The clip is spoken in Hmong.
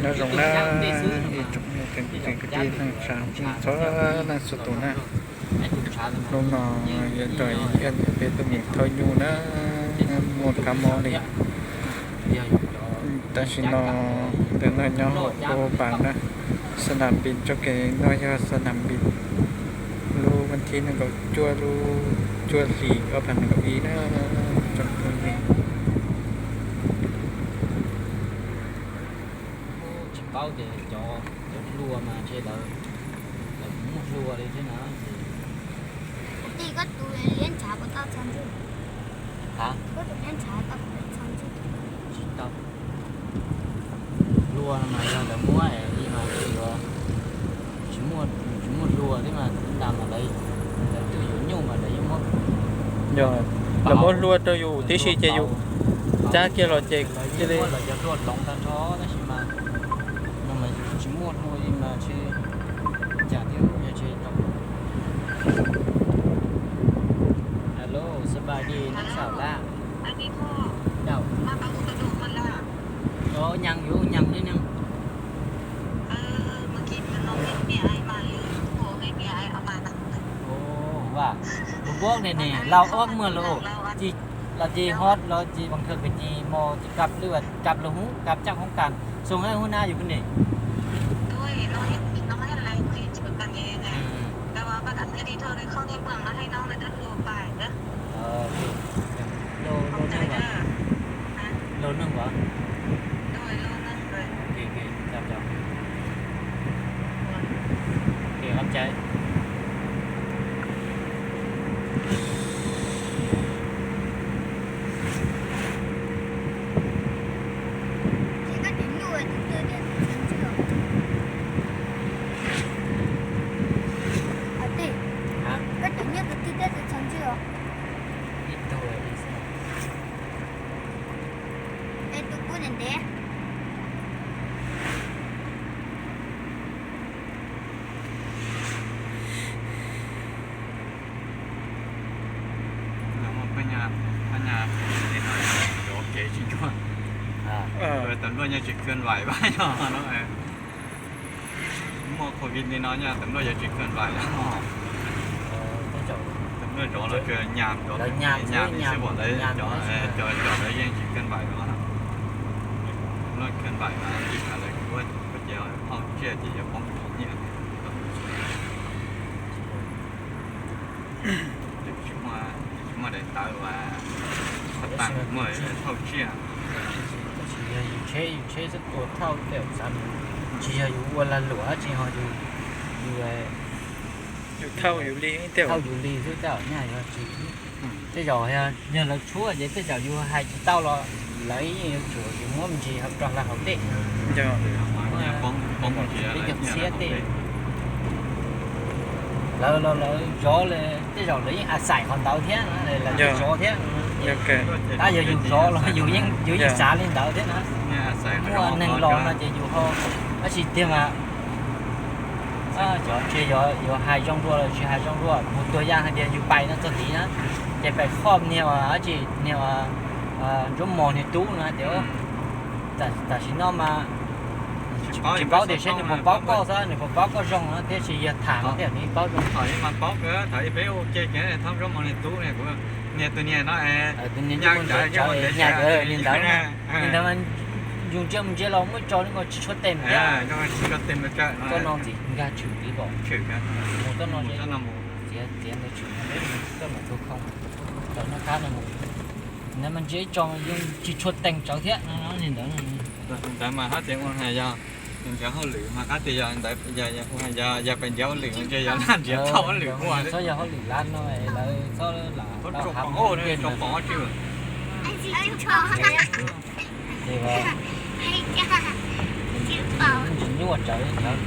Nyob zoo na, ib tsoom niam txiv kwv tij neej tsa txhua leej txhua tus na. Hnub no yuav rau ib thiaj peb tuaj mus thauj nyuj na, muaj kab mob li. Tam sim no ntawm no nyob hauv Phaj Npas na, xa nas npis txoj kev no yog xa nas npis lub vas thib nees nkaum cuaj lub cuaj hlis ob phav nees nkaum ib na. Tsoom phooj ywg, tsis paub tias cov, cov hlua mas ntshe lawv, lawv kuj muaj hlua li thiab na. Tus liab ntshav puas tau txog ntswg? Koj tus liab ntshav tau puas tau txog ntswg? Tsis tau. Hlua no mas yog lawv muab es li mas yuav tsis muaj, tsis muaj hlua thiab mas tas mas lawv, lawv twb yuav nyuj mas lawv yeej muab, yog lawv muab hlua rau yus tib si ces yus cab kiag los ces cia li muab lawv cov hlua hloov tag nrho tab sis mas no mas yus tsis muaj hlua li mas ntshe cas thiab yog ntshe tau. Alo, ສະບາຍດີ ນ້ອງສາວ Lam. Alo, ຍັງຢູ່ ຍັງນິດໜຶ່ງ. โอ้ ว่า บ่บอกเนี่ยเนี่ย เราออกเมืองแล้ว โอ้ จี เราจีฮอด เราจีบางเทื่อก็จีมอจีกลับ หรือว่ากลับแล้วหู กลับจากห้องการ ส่งให้หัวหน้าอยู่พุ่นนี่ โดย เราเห็น เราเห็นอะไรคุยจบกันเองไง อืม แต่ว่าบัดอันนี้เธอได้เข้าในเมืองแล้วให้น้องเลยเดินตัวไปเด้อ เออ โอเค โล โลนึงวะ โลนึงวะ โดย โลนึงเลย โอเค โอเค จับ จับ โอเค ขอบใจ Ces koj tseem nyuaj tus twg thiaj tsis txog ntswg os? Hais tias, koj tseem nyuaj tus twg thiaj tsis txog ntswg os? Ib tug li xwb. Es tus kub ntev ntev. Pab nyas, pab nyas, cov kev tsis ncua. Tam luaj nyob tsis khwj vais pab nyas no. Muaj covid li no nyob tam luaj yuav tsis khwj vais. Tam luaj zov los tsuas nyas, zov nyas xwb, pom lawv cov, cov lawv yeej tsis khwj vais no. Tam luaj khwj vais no ib yam lawv kuj, kuj ces hauj tsiaj ces yuav poob nyiaj. Tsis muaj daim tawv uas qhov tag muaj thauj tsiaj. Tab sis yog yus tsheb, yus tsheb xwb tua thauj tej zaum xav nws tsis yog yus ua lag luam dab tsi ho yus, yus, yus thauj yus li, thauj yus li xwb tej zaum nyaj yog tsis. Tej zaum yog lawv tshuab ces tej zaum yus hais tsis tau los lawv yeej yuav tsum yus muab me ntsis rau hla hauv tej. Peb cov txhiab tej lawv los lawv zov li tej zaum lawv yeej a xais qhov ntawd thiab, lawv zov thiab. Tab yog yus zov los yus yeej, yus yeej xav li ntawd thiab na. Muaj neeg los no ces yus ho, tab sis tiag mas cov ntshe yuav hais zoo dua los tsis hais zoo dua, mus tuag yaj hais tias yus pais no txog tid na, ces pais qhoj niag uas dab tsi, niag uas Ntsuab Mos niag tub no hais tias, tam sim no mas tsis paub tias seb nws puas paub koj xwb, nws puas paub koj zoo no thiab, tsis yog tham no thiab nws paub zoo. Thaum ib mas paub kawg, thaum ib peb ua ke ces thaum Ntsuab Mos niag tub ne, kuv niag tus niag no, tus niag Ntsuab Mos niag ntawd, li ntawd mas yus ntsia mus ntsia los muaj tso li nkaus tsis tshua tes thiab. Koj no ntxim nkag tshwm li kom mus txoj no, txiav ntawd tshwm, koj mus tus khoo ntawm no qab no, ntawd mas ntsia ib tso yeej tsis tshua tes tsawv thiab li ntawd. Ntawd mas hab tias ua hais yog nrhiav hauj lwm mas qab tias yog ntawd, yog pes nrhiav hauj lwm ntshe yog nrhiav tau hauj lwm ua, txhob yog hauj lwm lab no lawv txhob lam tau hav pom tsis. Ntsis nyuaj tsawv li ntawd.